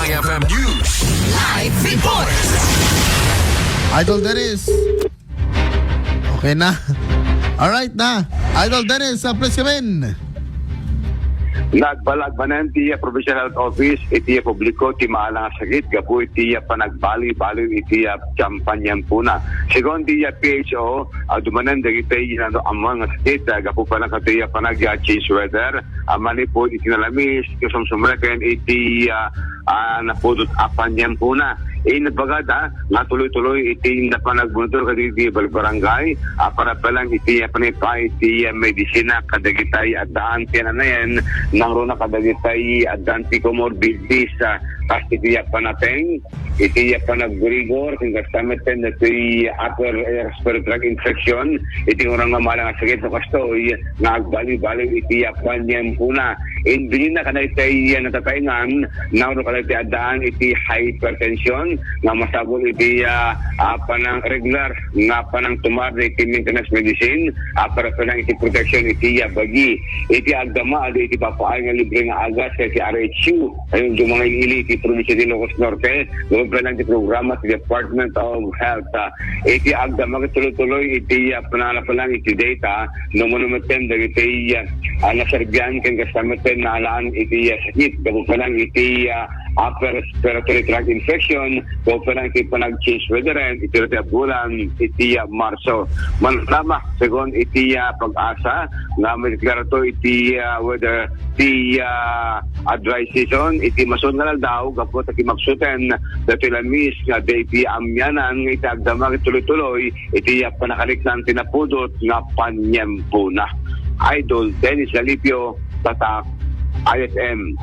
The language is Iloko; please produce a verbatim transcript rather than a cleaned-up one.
F M News. Live report. Idol Dennis. Okay na. All right na. Idol Dennis, uh, please come in. Nagbalag manen ti, uh, Provincial Health Office iti, uh, publiko ti maalang a sakit gapu iti, uh, panagbaliw-baliw iti, uh, kampanyang puna. Segun ti, uh, P H O, uh, dumanen dagiti, uh, ammon nga sakit, uh, gapu pay lang kadagiti, uh, panag, uh, change weather, uh, manipud iti nalamis, kasumsumreken iti, uh, ah, napudot a panyempuna. Inibagada nga tuloy-tuloy iti napan agmonitor kadagiti bal-, barangay, ah, para pay lang iti, ah, panipay iti, ah, medisina kadagitay addaan ti nanayan, nangruna kadagitay addaan ti comorbidities, ah, kas iti, ah, panateng, iti, ah, panagrigor, ken kasta met datoy upper respiratory tract infection, iti urang nga maalang a sakit no kastoy, nga agbaliw-baliw iti, ah, panyempuna. Imbilinna kadagitay, ah, natataengan, nangruna kadagitay addaan iti hypertension, nga masapul iti, ah, ah, panang regular nga panangtumar iti maintenance medicine, ah, para pay lang iti protection iti, ah, bagi. Iti agdama, adu iti papaay nga libre nga agas iti R H U, ay dumangil ili iti probinsya ti Ilocos Norte, gapu pay lang iti programa ti Department of Health, ah, iti agdama ket tuloy-tuloy iti, ah, pananapalan iti data, no mano met dagiti, ah, ah, naserbian ken kasta met naalaan iti, ah, sakit, gapu pay lang iti, ah, upper respiratory tract infection, gapu pay lang iti panag-change weather, iti dayta a bulan, iti, ah, Marso. Manrama, segun iti, ah, PAGASA, nga madeklara to iti, ah, weather ti, ah, a dry season iti masun nga aldaw gapu ta kimaksuten datoy lamis nga adda iti amianan nga iti agdama ket tuloy-tuloy iti, ah, panakaliknan ti napudot nga panyempuna. Idol Dennis Galipio, Tatak, I S M.